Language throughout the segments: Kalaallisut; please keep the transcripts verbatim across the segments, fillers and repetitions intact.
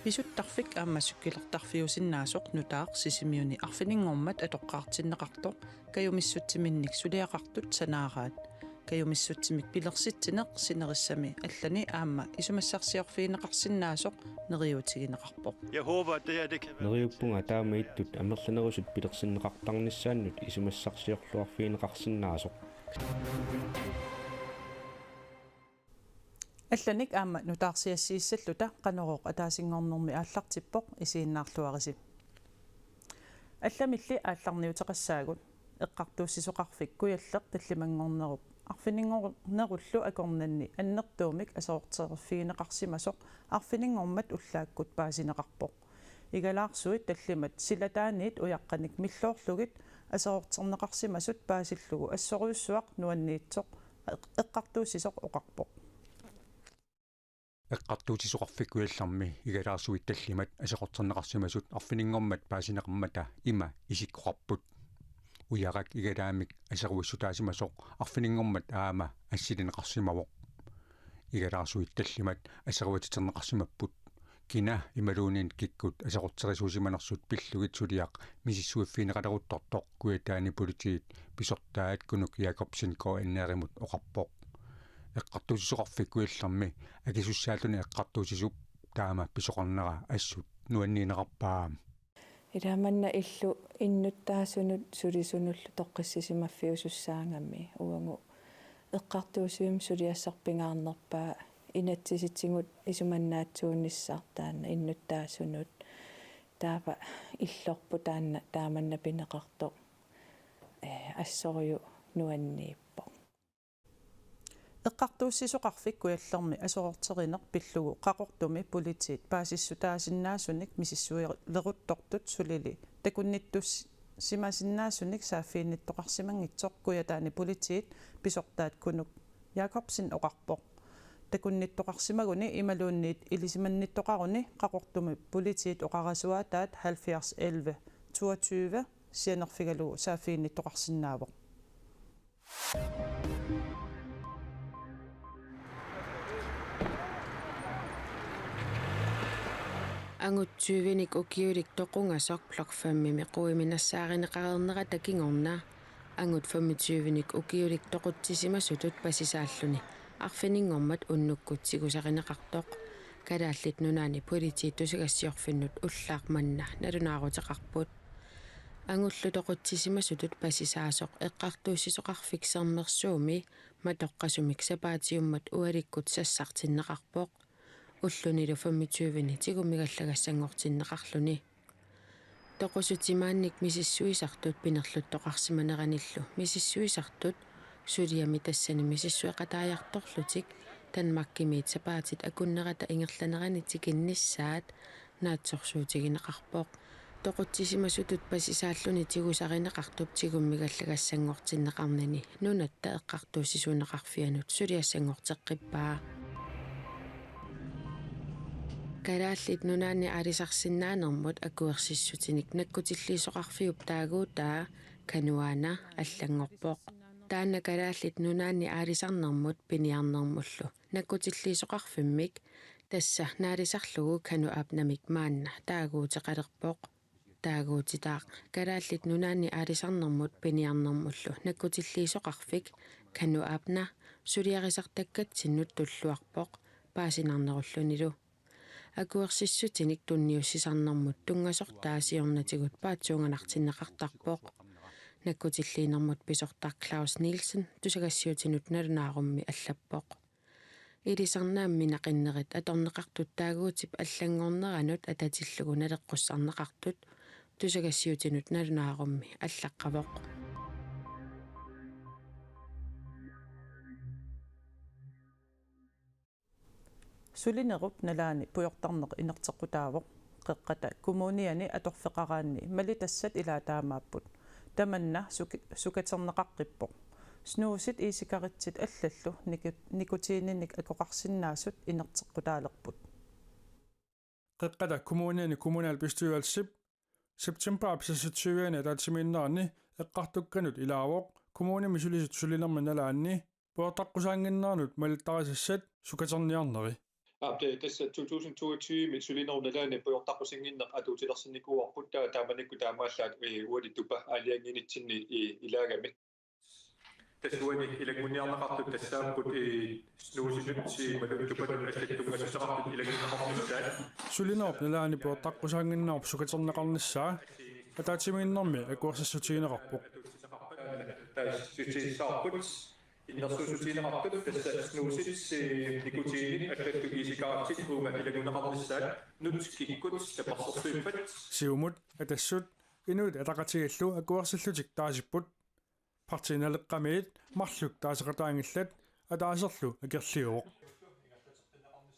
Pisuttarfik aamma cykelertarfiusinnaasoq nutaaq Sisimiuni arfininngormat atoqqaartinneqartoq kajumissutsiminnik suliaqartut sanaaraat. Kajumissutsiminnik pilersitsineq sinerissami allani aamma isumassarsiorfigineqarsinnaasoq neriuutigineqarpoq. Jeg håber, at det her, det kan være Neriuppunga taama ittut amerlanerusut pilersinneqartarnissaannut isumassarsiorluarfigineqarsinnaasoq. Allanik aamma nutaarsiassiissalluta Qanorooq ataasinngornermi aallartippoq, isiginnaarluarisi. Allamilli aallarniuteqassaagut. Eqqartuussisoqarfik Kujalleq tallimanngornerup arfininngornerullu akornanni annertuumik aserorteriffigineqarsimasoq arfininngormat ullaakkut paasineqarpoq. Igalaarsuit tallimat silataaniit ujaqqanik milloorlugit aserorterneqarsimasut paasillugu assorujussuaq nuanniitsoq eq-, eqqartuussisoq oqarpoq. Eqqartuussisoqarfik Kujallermi igalaarsuit tallimat aserorterneqarsimasut arfininngormat paasineqarmata ima isikkoqarput. Ujarak igalaamik aseruissutaasimasoq arfininngormat aamma assilineqarsimavoq. Igalaarsuit tallimat aseruatiterneqarsimapput. Kina imaluunniit kikkut aserorterisuusimanersut pillugit suliaq misissuiffigineqaleruttortoq Kujataani politiit pisortaat Kunuk Jakobsen K N R-imut oqarpoq. Eqqartuussisoqarfik Kujallermi akisussaalluni eqqartuussisup taama pisoqarnera assut nuanniineqarpaa. Ilaa manna illu innuttaasunut sulisunullu toqqissisimaffiusussaagami uagut eqqartuussivimmi suliassaq pingaarnerpaaq inatsisitigut isumannaatsuunissaq taanna innuttaasunut. Taava illorput taanna taamanna pineqartoq, ee, assorujuk nuanniippoq. Eqqartuussisoqarfik Kujallermi aserorterineq pillugu Qaqortumi politiit paasissutaasinnaasunik misissuileruttortut sulili takunnittussimasinnaasunik saaffiginnittoqarsimanngitsoq Kujataani politiit pisortaat Kunuk Jakobsen oqarpoq. Takunnittoqarsimaguni imaluunniit ilisimannittoqaruni Qaqortumi politiit oqarasuaataat halvfjerds elleve toogtyve sianerfigalugu saaffiginnittoqarsinnaavoq. Angut tyvenik ukiulik toqungasoq Blok femimi quiminassaarineqareernerata kingorna angut femogtyvenik ukiulik toqutsisimasutut pasisaalluni arfininngormat unnukkut tigusarineqartoq Kalaallit Nunaanni Politiit tusagassiorfinnut ullaaq manna nalunaaruteqarput. Angullu toqutsisimasutut pasisaasoq eqqartuussisoqarfik Sermersuumi matoqqasumik sapaatiummat ualikkut sassartinneqarpoq. Ullunilu femogtyveni tigummigallagassanngortinneqarluni. Toqusutit maannik misissuisartut pinerluttoqarsimaneranillu misissuisartut suliami tassani misissueqataajartorlutik Danmarkimiit sapaatit akunnerata ingerlanerani tikinnissaat naatsorsuutigineqarpoq. Toqutsisimasutut pasisaalluni tigusarineqartup tigummigallagassanngortinneqarnini Nunatta Eqqartuussisuuneqarfianut suliassanngorteqqippaa. Kalaallit Nunaanni aalisarsinnaanermut akuersissutinik nakkutilliisoqarfiup taaguutaa Kanuana allanngorpoq. Taanna Kalaallit Nunaanni aalisarnermut piniarnermullu nakkutilliisoqarfimmik, tassa naalisarlugu Kanu Apnamik maanna taaguuteqalerpoq. Taaguutitaaq Kalaallit Nunaanni aalisarnermut piniarnermullu nakkutilliisoqarfik Kanu Apna suliarisartakkatsinnut tulluarpoq paasinarnerullunilu. Akuersissutinik tunniussisarnermut tunngasortaa siornatigut paatsuunganartinneqartarpoq. Nakkutilliinermut pisortaq Claus Nielsen tusagassiutinut nalunaarummi allappoq. Ilisarnaammi naqinnerit atorneqartut taaguutip allanngorneranut atatillugu naleqqussarneqartut tusagassiutinut nalunaarummi allaqqavoq. Sulinerup nalaani pujortarneq inerteqqutaavoq. Qeqqata Kommuniani atorfeqaraanni malitassat ilaat taamaapput. Tamanna suki-, sukaterneqaqqippoq. Snuusit e-cigaretsit allallu niku-, nikutiininik akoqarsinnaasut inerteqqutaalerput. Qeqqata Kommuniani kommunalbestyrelsip septembarip seksogtyve-ani ataatsimiinnerani eqqartukkanut ilaavoq kommunimi sulisut sulinermi nalaanni pujortaqqusaannginneranut malittarisassat sukaterniarneri. Aap, tassa to tusind toogtyve sulinerup nalaani pujortaqqusinnginneq atuutilersinnikuuarput, taava taamanikkut taamaallaat, ee, uani tupa aalajangiinitsinni, ee, ilaagami. Tassa uani ilanngunniarneqartut tassaapput, ee, snuusinut imaluunniit tupanut allatut tunngassuteqartut ilanngunneqarnissaat. Sulinerup nalaani pujortaqqusaannginnerup sukaterneqarnissaa ataatsimiinnermi akuersissutigineqarpoq. Taava sutigissavarput innersuussutigineqartut tassa snuusit, ee, nikotiinit allatut e-cigarettit uunga ilanngunneqarnissaat nutsit kikkut tapersersuippat. Siumut, Atassut, Inuit Ataqatigiillu akuersillutik taasipput. Partii Naleqqamiit marluk taaseqataanngillat, ataaserlu akerliuvoq.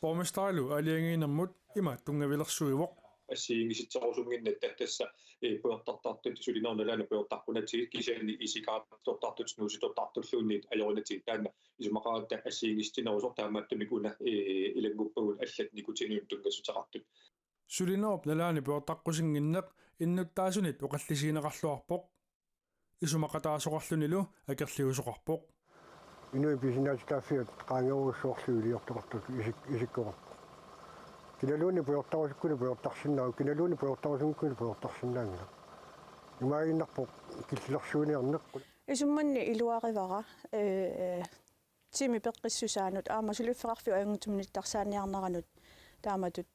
Borgmesterilu aalajangiinermut ima tunngavilersuivoq. Assigiinngisitserusunnginnatta tassa, ee, pujortartartut sulinerup nalaani pujortaqqunatsigit, kisianni e-cigarettitortartut snuusitortartulluunniit ajorunatsigit, taanna isumaqaratta assigiinngitsinerusoq, taamaattumik una, ee, ilannguppagut allat nikotiinimik tunngassuteqartut. Sulinerup nalaani pujortaqqusinnginneq innuttaasunit oqallisigineqarluarpoq. Isumaqataasoqarlunilu akerliusoqarpoq. Inuit pisinnaatitaaffiat qaangerujussuarlugit iliortoqartut isik-, isikkoqarpoq. Kinaluunniit pujortarusukkuni pujortarsinnaavoq, kinaluunniit pujortarusunngikkunik pujortarsinnaanngilaq. Imaaginnarpoq killilersuiniarneq. Isummanni iluarivara, ee, Timi peqqissusaanut aamma suliffeqarfiup ajunngitsuminiittarsaaniarneranut taamatut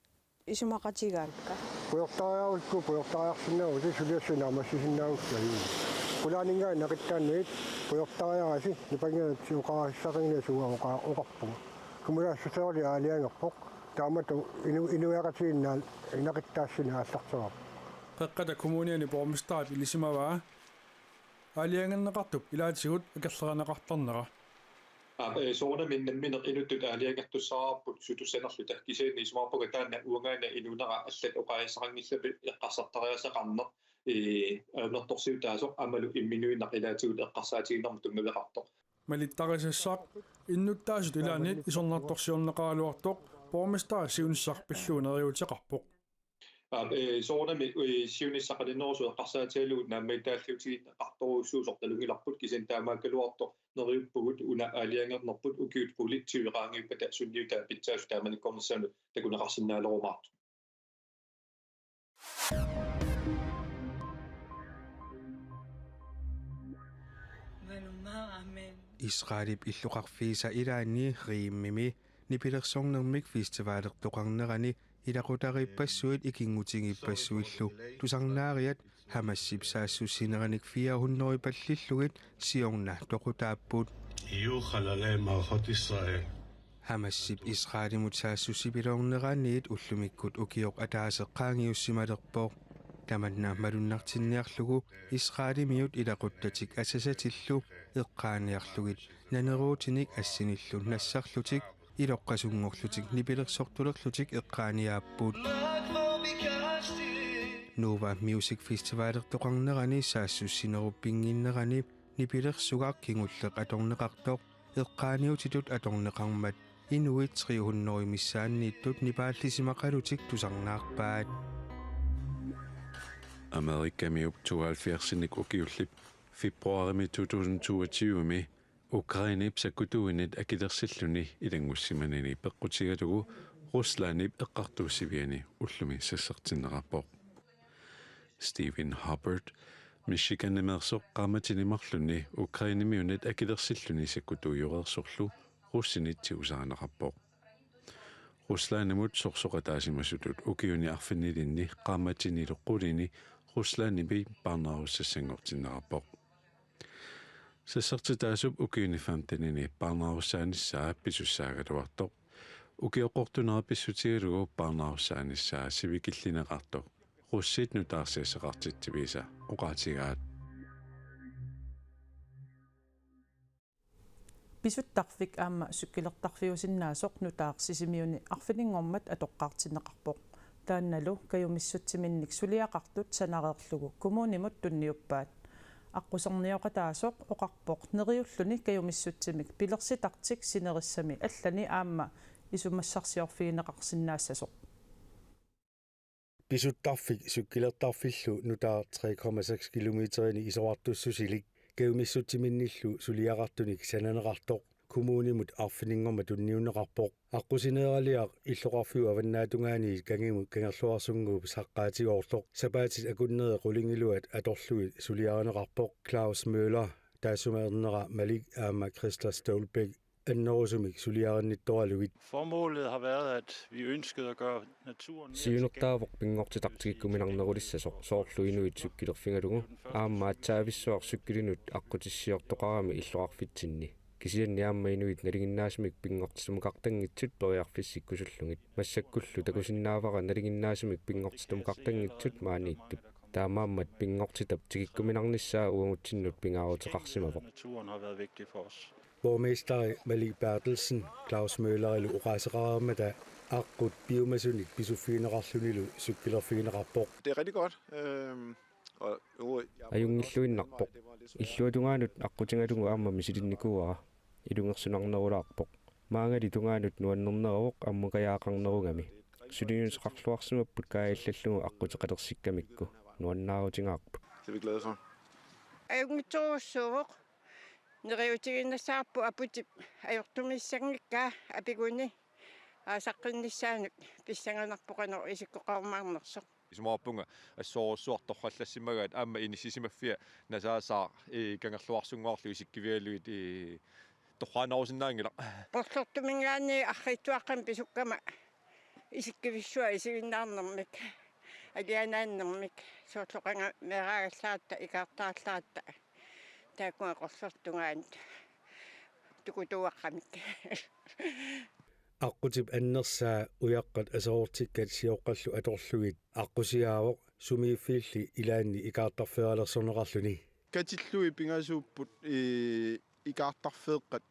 isumaqatigaakka. Pujortariarukku pujortariarsinnaavusi, suliassat naammassisinnaagukku ajunngilaq. Qulaaninngaanniit naqittaannagit pujortariarasi, nipanginnatsi oqarasissaqanngilasi, uanga oqa-, oqarpunga. Kommunalbestyrelsip aalajangerpoq. Taamatut inu-, inuiaqatigiinni naqittaassani aallartigaarput. Qeqqata Kommuniani borgmesterip ilisimavaa aalajangerneqartup ilaatigut akerlerineqartarnera. Aap, ee, soorunami nammineq inuttut aalajangertussaavoq sutussanerluta, kisianni isumaqarpunga taanna uangaana inuunera allat oqaasissaqanngillat eqqarsartariaaseqarneq, ee, ajornartorsiutaasoq aammalu imminuinnaq ilaatigut eqqarsaatiginermut tunngaveqartoq. Malittarisassaq innuttaasut ilaanniit isornartorsiorneqaraluartoq borgmesterip siunissaq pillugu neriuuteqarpoq. Aap, ee, soorunami, ee, siunissaq qaninnerusoq eqqarsaatigalugu naammagittaalliutigineqartorujussuusoq nalunngilarput, kisianni taamaakkaluartoq neriuppugut una aalajangernerput ukiut qulit tyve qaangiuppata sunniutaa pitsaasut taamanikkornissaannut takuneqarsinnaalerumaartut. Israelip illoqarfiisa ilaanni Riimimi nipilersornermik festivalertoqarnerani ilaqutariippassuit ikinngutigiippassuillu tusarnaariat Hamasip saassussineranik fire hundrede pallillugit siorna toqutaapput. יהיו חללי מערכות ישראל. Hamasip Israelimut saassussipiloorneraniit ullumikkut ukioq ataaseq qaangiussimalerpoq. Tamanna malunnartinniarlugu Israelimiut ilaquttatik asasatillu eqqaaniarlugit naneruutinik assinillu nassarlutik iloqqasunngorlutik nipilersortulerlutik eqqaaniaapput. Nova Music Festivalertoqarnerani saassussinerup pinnginnerani nipilersugaq kingulleq atorneqartoq eqqaaniutitut atorneqarmat inuit tre hundrede missaanniittut nipaallisimaqalutik tusarnaarpaat. Amerikamiup tooghalvfjerdsinik ukiullip februarimi to tusind toogtyvemi Ukrainep sakkutuuinit akilersilluni ilanngussimanini peqqutigalugu Ruslandip eqqartuussiviani ullumi sassartinneqarpoq. Stephen Hubbard Michigani meersoq qaammatini marlunni Ukrainemiunit akilersilluni sakkutuujoreersorlu russinit tigusarineqarpoq. Ruslandimut sorsoqataasimasutut ukiuni arfinilinni qaammatinilu qulini Ruslandimi parnaarussassanngortinneqarpoq. Sassartitaasup ukiuni femtenini parnaarussaanissaa pisussaagaluartoq. Ukioqqortunera pissutigalugu parnaarussaanissaa sivikillineqartoq russit nutaarsiassaqartitsiviisa oqaatigaat. Pisuttarfik aamma sukkilertarfiusinnaasoq nutaaq Sisimiuni arfininngormat atoqqaartinneqarpoq. Taannalu kajumissutsiminnik suliaqartut sanareerlugu kommunimut tunniuppaat. Aqqusernioqataasoq oqarpoq neriulluni kajumissutsimik pilersitartik sinerissami allani aamma isumassarsiorfigineqarsinnaassasoq. Pisuttarfik sukkilertarfillu nutaaq tre komma seks kilometerinik isorartussusilik kajumissutiminnillu suliaqartunik sananeqartoq kommunimut arfininngormat tunniunneqarpoq. Aqqusineeraliaq illoqarfiup avannaatungaaniit kangimut Kangerluarsunnguup saqqaatigoortoq. Sapaatit akunneri qulingiluat atorlugit suliarineqarpoq. Claus Møller, taassuma ernera Malik aamma Christa Stolbæk, annerusumik suliarinnittoralugit. Formålet har været, at vi ønskede at gøre naturen mere tilgængelig. Siunertaavoq pinngortitaq tikikkuminarnerulissasoq, soorlu inuit sukkilerfigalugu aamma aatsaavissuaq sukkilinut aqqutissiortoqarami illoqarfitsinni. Kisianni aamma inuit nalinginnaasumik pinngortitumukartanngitsut periarfissikkusullugit. Massakkullu takusinnaavara nalinginnaasumik pinngortitumukartanngitsut maaniittup. Taamaammat pinngortitap tikikkuminarnissaa uagutsinnut pingaaruteqarsimavoq. Naturen har været vigtig for os. Borgmesteri Malik Berthelsen Claus Møllerilu oqaaseqareermata aqqut piumasunik pisuffigineqarlunilu sukkilerfigineqarpoq. Det er rigtig godt. Øhm, og nu, jeg Ajunngilluinnarpoq. Illuatungaanut aqqutigalugu aamma misilinnikuuara. Ilungersunarnerulaarpoq. Maangali tungaanut nuannerneravoq ammukajaaqqarnerugami. Suliniuteqarluarsimapput kaajallallugu aqquteqalersikkamikku. Nuannaarutigaarput. Det er vi glade for. Ajunngitsorujussuuvoq. Neriuutigiinnassavarput aputip ajortumissanngikkaa apiguni aasaqqinnissaanut pissanganarpoq qanoq isikkoqarumaarnersoq. Isumaqarpunga assorujussuaq torrallassimagaat aamma inissisimaffia nasaasaaq, ee, Kangerluarsunnguarlu isikkivigalugit, ee, torraanerusinnaanngilaq. Qorlortuminngaanniit arriitsuaqqamik pisukkama isikkivissuaq isiginnaarnermik, alianaannermik, soorlu qanga meeraagallaratta, ikaartarallaratta, taakkua qorlortungaanut tukutuuaqqamik. Aqqutip annersaa ujaqqat aserortikkat sioqqallu atorlugit aqqusigaavoq, sumiiffiilli ilaanni ikaartarfeeralersorneqarluni. Katillugit pingasuupput, ee, ikaartarfeeqqat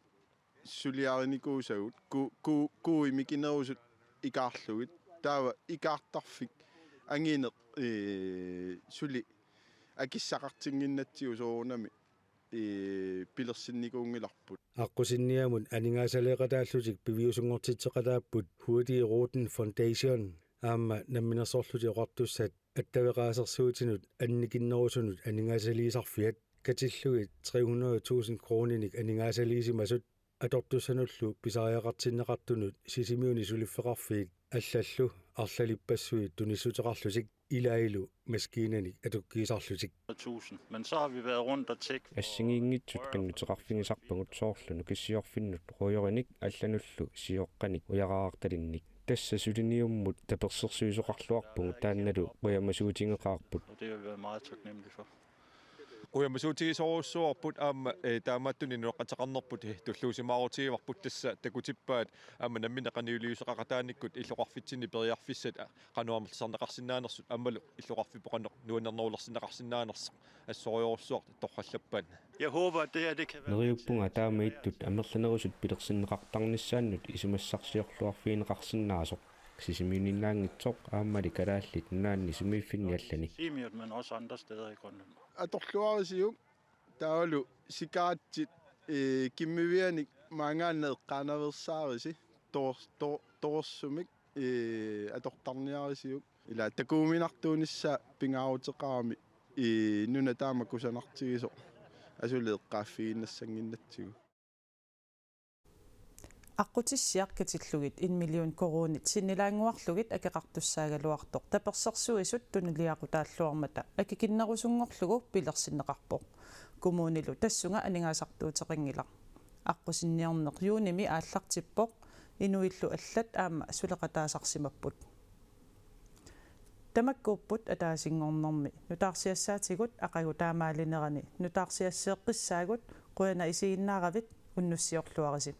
suliarinikuusagut, ku-, ku-, kuuit mikinerusut ikaarlugit. Taava ikaartarfik angineq, ee, suli akissaqartinnginnatsigu soorunami, ee, pilersinnikuunngilarput. Aqqusinniamut aningaasaleeqataallutik piviusunngortitseqataapput Hurtigruten Foundation aamma Namminersorlutik Oqartussat attaveqaasersuutinut annikinnerusunut aningaasaliisarfiat. Katillugit tre hundrede tusind kroninik aningaasaliisimasut atortussanullu pisariaqartinneqartunut Sisimiuni suliffeqarfiit allallu arlalippassuit tunissuteqarlutik ilaallu maskiinanik atukkiisarlutik. Tusind. Men så har vi været rundt og tjekke for Assigiinngitsut qinnuteqarfigisarpagut, soorlu Nukissiorfinnut ruujorinik allanullu sioqqanik ujaraartalinnik. Tassa suliniummut tapersersuisoqarluarpugut, taannalu qujamasuutigeqaarput. Og det har vi været meget taknemmelige for. Qujamasuutigisorujussuarput aamma, ee, taamaattunik nunaqqateqarnerput, ee, tulluusimaarutigivarput. Tassa takutippaat aamma nammineq qanoq iliuuseqaqataanikkut illoqarfitsinni periarfissat, aa, qanoq amerlisarneqarsinnaanersut aammalu illoqarfipput qanoq nuannernerulersinneqarsinnaanersoq assorujussuaq torrallappaat. Jeg håber, at det her, det kan være med til Neriuppunga taama ittut amerlanerusut pilersinneqartarnissaannut isumassarsiorluarfigineqarsinnaasoq. Sisimiuniinnaanngitsoq aammali Kalaallit Nunaanni sumiiffinni allani. Sisimiut, men også andre steder i Grønland. Atorluarisiuk taavalu sikaatit, ee, kimmivianik maanngaanniit eqqaanaveersaarisi tor-, tor-, torsumik, ee, atortarniarisiuk. Ila takuuminartuunissaa pingaaruteqarami, ee, nuna taama kusanartigisoq asuli eqqaaffigiinnassannginnatsigu. Aqqutissiaq katillugit en million koruunit sinnilaannguarlugit akeqartussaagaluartoq tapersersuisut tunuliaqutaalluarmata akikinnerusunngorlugu pilersinneqarpoq. Kommunilu tassunga aningaasartuuteqanngilaq. Aqqusinniarneq juunimi aallartippoq, inuillu allat aamma suleqataasarsimapput. Tamakkuupput ataasinngornermi nutaarsiassaatigut aqagu taamaalinerani nutaarsiasseeqqissaagut, qujanaq isiginnaaravit, unnussiorluarisi.